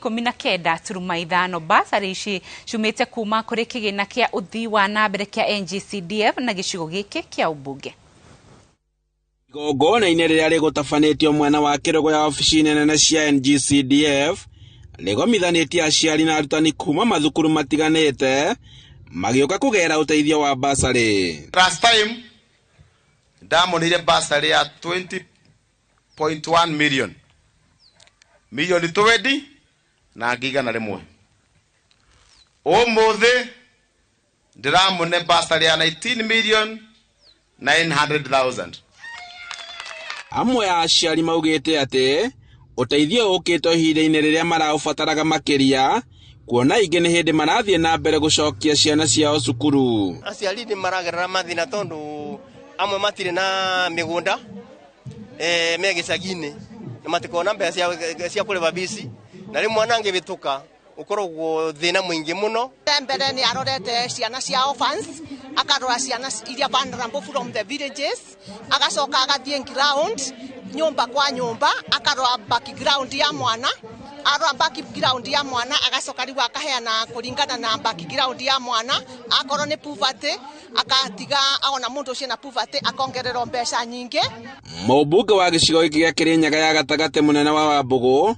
19 turuma ithano. Basarĩ ici ciumĩte kuma kũrĩ kĩgĩna kĩa ũthii wa na mbere kĩa NGCDF na gĩcigo gĩkĩ kĩa ũmbunge. Igongona-inĩ rĩrĩa rĩgũtabanĩtio mwena wa kĩrũgo ya obici nene cia NGCDF rĩgomithanĩtie aciari na arutani kuma mathukuru matiganĩte magĩũka kũgera ũteithio wa basarĩ. Last time ndamonire basarĩ ya 20.1 million, milioni 20 na 100,000. Ũmũthĩ ndĩramũne basarĩ ya 19 million 900,000. Amwe a aciari maugĩte atĩ ũteithio ũkĩte ihinda-inĩ rĩrĩa maraũbataraga makĩria, kuona ingĩ nĩ hĩndĩ marathiĩ na mbere gũcokia ciana ciao cukuru. Aciari nĩ maragerera mathĩna tondũ amwe matirĩ na mĩgũnda, me gĩcagi-inĩ na matikona mbeca cia kũrĩha bici, na rĩmwe mwana angĩhĩtũka ũkoragwo thĩna mũingĩ mũno. Mbere nĩ arorete ciana cia orphans, akarora ciana iria vulnerable from the villages, agacoka agathiĩ ground nyũmba kwa nyũmba, akarora background ya mwana, arora background ya mwana agacoka rĩu akaheana kũringana na background ya mwana. Akorwo nĩ poverty, akatiga ona mũndũ ũcio na poverty akongererwo mbeca nyingĩ. Mũmbunge wa gĩcigo gĩkĩ gĩa Kĩrĩnyaga ya gatagatĩ mũnene wa Wambũgũ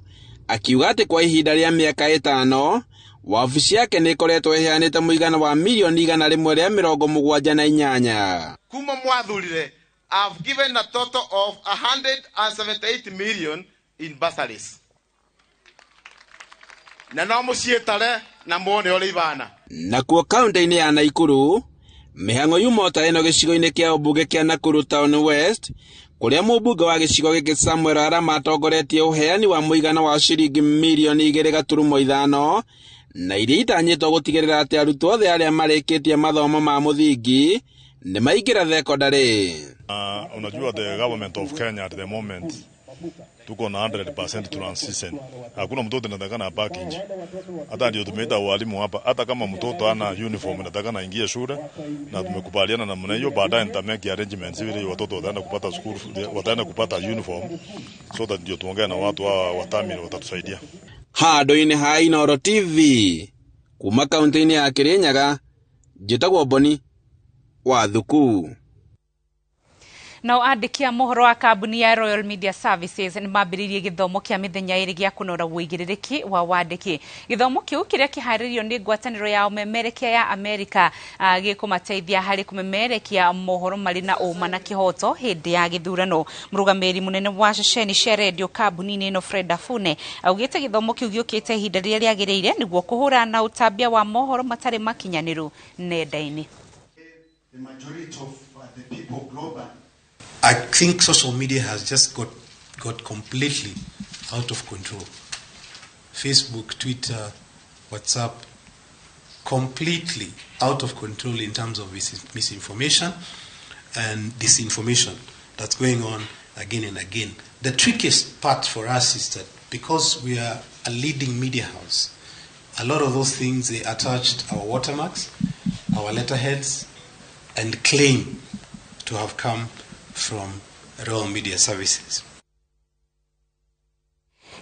akiuga atĩ kwa ihinda rĩa mĩaka 5 wabici yake nĩ ĩkoretwo ĩheanĩte mũigana wa milioni 178. Kuma mwathurire, I've given a total of 178 million in bursaries. Na no mũciĩtare na muone ũrĩa ibana. Nakuo kaunti-inĩ ya Nakuru, mĩhang'o yuma ta ĩno gĩcigo-inĩ kĩa ũmbunge kĩa Nakuru Town West, kũrĩa mũmbunge wa gĩcigo gĩkĩ Samuel Arama atongoretie ũheani wa mũigana wa ciringi milioni 2.5 na iria itanyĩtwo gũtigĩrĩra atĩ arutwo othe arĩa marĩkĩtie mathomo ma mũthingi nĩ maingĩra thekondarĩ. Unajua the government of Kenya at the moment tuko na 100% transition. Hakuna mtoto anatakana abaki nje. Hata ndio tumeita walimu hapa. Hata kama mtoto ana uniform anatakana aingie shule, na tumekubaliana namna hiyo. Baadaye nita make arrangements ili watoto wataenda kupata school, wataenda kupata uniform, so that ndio tuongee na watu hawa wa Tamil watatusaidia. Handũ-inĩ ha Inooro TV kuma kaunti-inĩ ya Kĩrĩnyaga, njĩtagwo Boni wa Thuku. Nao andĩki a mohoro wa kambuni ya Royal Media Services nĩ mambĩrĩirie gĩthomo kĩa mĩthenya 2 gĩa kũnora ũigĩrĩrĩki wa wandĩki. Gĩthomo kĩu kĩrĩa kĩharĩrĩirio nĩ ngwatanĩro ya ũmemerekia ya Amerika gĩkũmateithia harĩ kũmemerekia mohoro marĩ na ũma na kĩhoto hĩndĩ ya gĩthurano. Mũrũgamĩrĩri mũnene wa ceceni cia redio kambuni-inĩ ĩno Fred Afune augĩte gĩthomo kĩu gĩũkĩte ihinda rĩrĩa rĩagĩrĩire nĩguo kũhũrana na ũtambia wa mohoro matarĩ makinyanĩru nenda-inĩ. The majority of the people globally. I think social media has just got completely out of control. Facebook, Twitter, WhatsApp, completely out of control in terms of misinformation and disinformation that's going on again and again. The trickiest part for us is that because we are a leading media house, a lot of those things, they attached our watermarks, our letterheads, and claim to have come from Royal Media Services.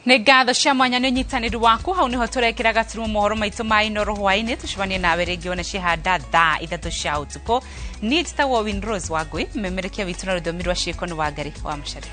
Nĩ ngatho cia mwanya nĩ ũnyitanĩri waku. Hau nĩho tũrekĩra gaturumo mohoro maitũ ma Inooro hwaĩ-inĩ. Tũcemanie nawe rĩngĩ ona cihanda thaa 3 cia ũtukũ. Niĩ njĩtagwo Winrose Wangui, memerekia witũ na rũthiomi rwa ciĩko nĩ Wangari wa Macharia.